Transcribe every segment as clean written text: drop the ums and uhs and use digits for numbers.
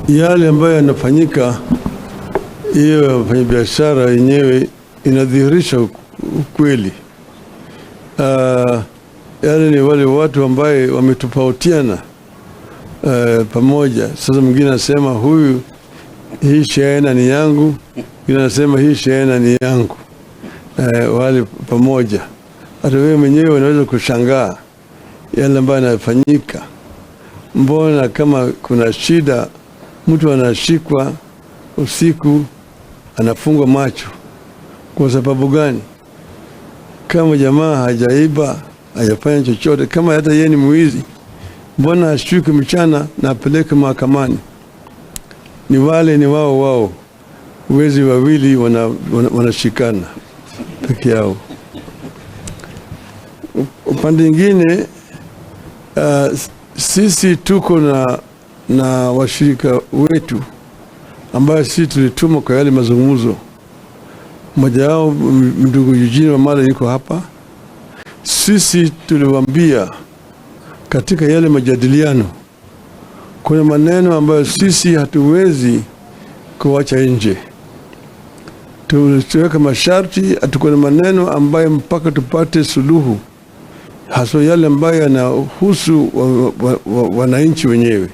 Yale ambayo yanafanyika, hiyo ya wafanyabiashara yenyewe inadhihirisha ukweli. Yale ni wale watu ambaye wametofautiana pamoja. Sasa mwingine anasema huyu, hii shehena ni yangu, mwingine anasema hii shehena ni yangu. Wale pamoja, hata wewe mwenyewe unaweza kushangaa yale ambayo yanafanyika. Mbona kama kuna shida, mtu anashikwa usiku anafungwa macho kwa sababu gani? Kama jamaa hajaiba, hajafanya chochote, kama hata yeye ni mwizi, mbona ashikwe mchana na apeleke mahakamani? Ni wale ni wao wao, wezi wawili wanashikana peke yao. Upande mwingine, sisi tuko na washirika wetu ambayo sisi tulituma kwa yale mazungumzo. Mmoja wao, ndugu Eugene Wamalwa, yuko hapa. Sisi tuliwaambia katika yale majadiliano kuna maneno ambayo sisi hatuwezi kuwacha nje. Tuliweka masharti, tuko na maneno ambayo mpaka tupate suluhu, haswa yale ambayo yanahusu wananchi wenyewe.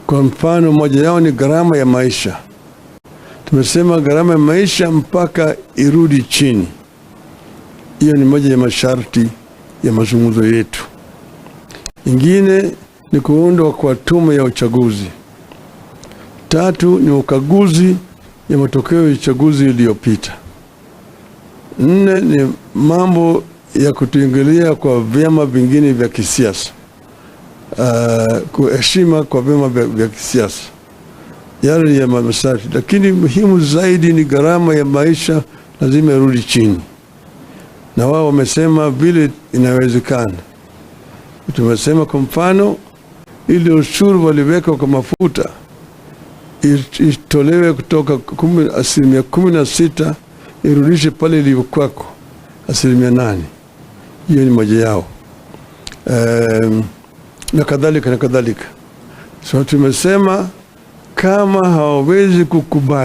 Kwa mfano, moja yao ni gharama ya maisha. Tumesema gharama ya maisha mpaka irudi chini. Hiyo ni moja ya masharti ya mazungumzo yetu. Ingine ni kuundwa kwa tume ya uchaguzi. Tatu ni ukaguzi ya matokeo ya uchaguzi iliyopita. Nne ni mambo ya kutuingilia kwa vyama vingine vya kisiasa, kuheshima kwa vyama vya kisiasa. Yale ni ya masharti, lakini muhimu zaidi ni gharama ya maisha lazima irudi chini, na wao wamesema vile inawezekana. Tumesema kwa mfano, ile ushuru waliweka kwa mafuta itolewe kutoka 16% irudishe pale ilivyokuwako 8%. Hiyo ni moja yao, na kadhalika na kadhalika. So tumesema kama hawawezi kukubali